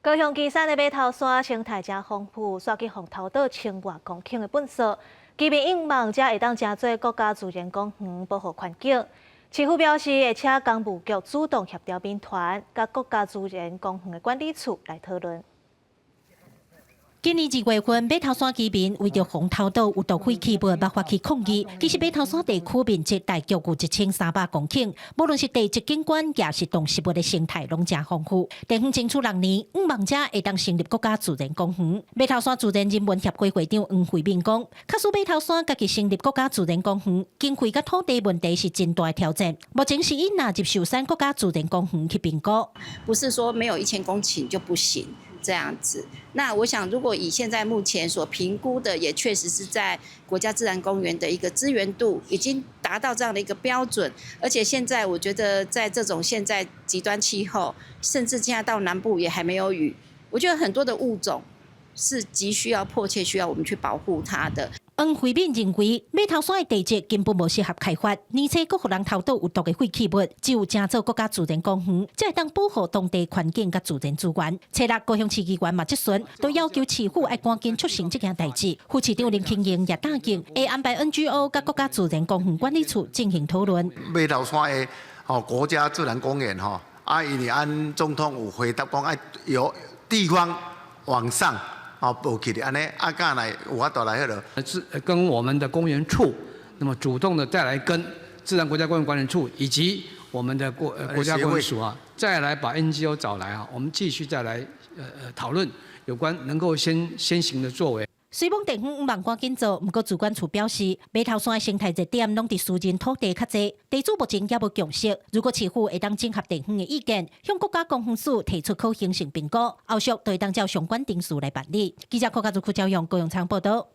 高雄旗山的馬頭山生態誠豐富，煞去予偷倒千外公頃的糞埽，居民向望這會當成做國家自然公園保護環境。市府表示會請工務局主動協調民團，佮國家自然公園的管理處來討論。今年二月份，馬頭山居民為著防偷倒有毒廢棄物，嘛發起抗議。其實馬頭山地區面積大約有1300公頃，無論是地質景觀，抑是動植物的生態，攏誠豐富。地方爭取6年，向望這會當成立國家自然公園。馬頭山自然人文協會會長黃惠敏講，假使馬頭山家己成立國家自然公園，經費佮土地問題是真大的挑戰。目前是已納入壽山國家自然公園去評估。不是說沒有1000公頃就不行。這樣子，那我想，如果以現在目前所評估的，也確實是在國家自然公園的一個資源度已經達到這樣的一個標準，而且現在我覺得，在這種現在極端氣候，甚至現在到南部也還沒有雨，我覺得很多的物種是急需要、迫切需要我們去保護它的。黃惠敏認為，馬頭山的地質根本無適合開發，而且閣予人偷倒有毒的廢棄物，只有成做國家自然公園，才會當保護當地環境佮自然資源。初六高雄市議員嘛質詢，都要求市府愛趕緊促成這件代誌。副市長林慶英也答應，會安排 NGO 佮國家自然公園管理處進行討論。馬頭山的吼國家自然公園吼，啊，因為按總統有回答講，愛由地方往上。哦，報起的按呢，啊，敢來有法度來彼落。是跟我們的公園處，那麼主動的再來跟自然國家公園管理處以及我們的國家公園署啊，再來把 NGO 找來啊，我們繼續再來討論有關能夠先行的作為。雖罔地方向望趕緊做，毋過自管處表示，馬頭山的生態熱點攏佇私人土地較濟，地主目前猶無共識。如果市府會當整合地方的意見，向國家公園署提出可行性評估，後續就會當照相關程序來辦理。記者郭家如、柯昭勇、高永昌報道。